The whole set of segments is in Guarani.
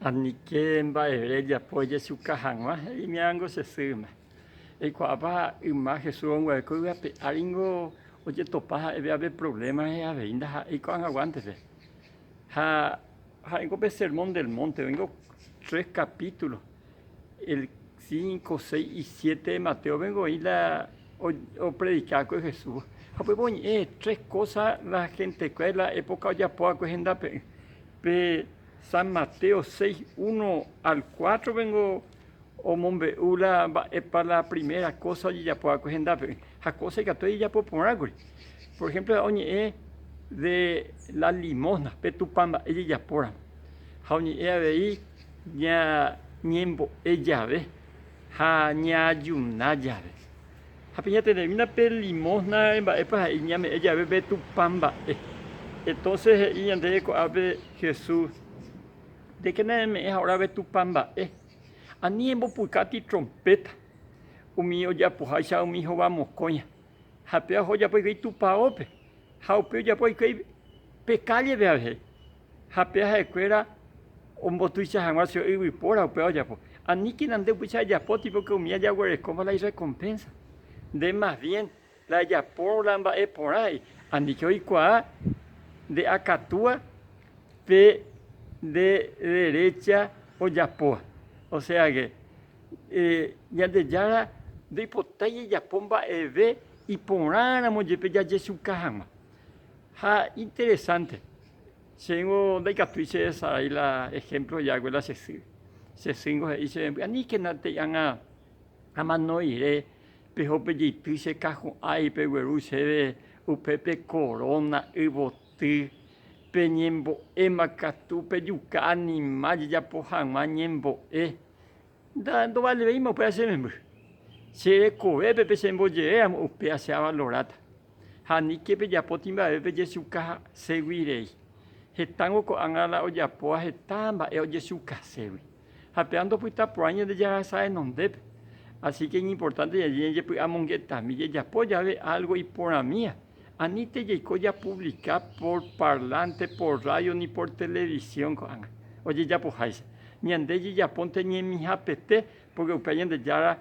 Anike mba'eve rejapo ejechuka hag̃ua, he'i miango che sy yma. Eikuaápa yma Jesús onguae ko yvy ape áringo ojetopa ha'eve ave problema rehe avei ndaha'éi ko'ag̃aguántepe. Ha ha'éngo pe Sermón del Monte oĩngo tres capítulo, el cinco, seis y siete de Mateo-pengo oĩ la opredika va'ekue Jesús. Ha upépe oñe'ẽ tres cosa la hentekuéra la época ojapo va'ekue hendape'ỹ. Pe San Mateo 6, 1 al 4 pengo omombe'u la mba'épa la primera kósa ojejapo va'ekue hendápe ha kósa ikatu ojejapo porã kuri. Por ehémplo oñe'ẽ de la limósna, pe Tupã mba'e jejapóramo. Ha oñe'ẽ avei ñañembo'e jave ha ñaajuna jave. Ha peñatendemína pe limósna mba'épa he'i ñame'ẽ jave pe Tupã mba'e. Entonces he'i ñandéve ko'ápe Jesús, Ndékena eme'ẽ ha'óra pe Tupã mba'e, ani embopukáti trompéta umi ojapoháicha umi hova mokõiha. Ha péva oho ojapo hikuái tupaópe, ha upéi ojapo hikuái pe kállepe avei. Ha péva ha'ekuéra ombotuicha hag̃ua chupe yvypóra upéva ojapo. Aníkena nde upéicha ejapóti pórke umíva jaguerekóma la irrekompénsa. Nde mas vién la ejapórõ la mba'e porã he'i, aníke oikuaa nde akatúa pe nde derécha ojapóva. Oséake, Ñandejára ndoipotái jajapo mba'eve iporãramo jepe jajechuka hag̃ua. Ha interesánte, chéngo ndaikatúi chehesarái la ehémplo he'iva'ekue la che sy. Che sýngo he'i chéve, Aníkena tei ág̃a amano rire peho pejeity che kahu'ãi pegueru chéve upépe koróna yvoty, peñembo'éma katu pejuka anima jejapo hag̃ua ñembo'e. Ndovalevéima upéva che memby. Che rekovépe pechembojeréramo upéva che avaloráta. Ha aníke pejapóti mba'eve pejechukaségui rei. Hetángo ko'ág̃a la ojapóva heta mba'e ojechukaségui. Ha péva ndopytaporãi Ñandejára resa renondépe. Así ke iñimportánte ñande ñajepy'amongetami jajapo jave álgo iporãmíva. Anínte jaiko japuvlika por parlánte, por rrádio ni por televisión ko'ág̃a ojejapoháicha. Ñande jejapónte ñemihapete pórke upéva Ñandejára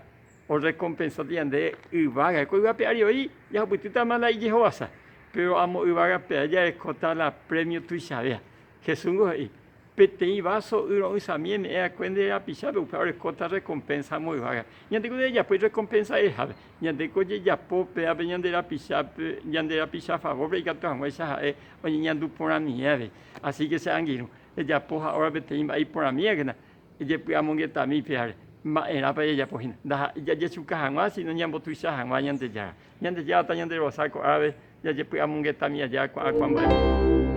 orrekompensáta ñande yvága. Ko yvápe ári voi jahupytýtama la ijehovasa, péro amo yvágape ae jarekóta la prémio tuichavéva. Jesús ningo he'i, Peteĩ váso y ro'ysãmi eme'ẽ va'ekue nde rapichápe, upéva orekóta rrekompénsa amo yvágape. Ñandéko jajapói rrekompénsa rehehápe. Ñandéko jajapo pévape ñande rapichápe, ñande rapicha favórpe ikatu hag̃uáicha ha'e oñeñandu porãmie avei. Asíke che angirũ, ejapo ha'óra peteĩ mba'e iporãmíakena, ejepy'amongetami pévare, mba'erãpa jajapo hína. Ndaha'éi jajechuka hag̃ua, síno ñambotuicha hag̃ua Ñandejára. Ñandejára tañanderovasa ko'ápe jajepy'amongetami aja ko'ã ko'ã mba'e.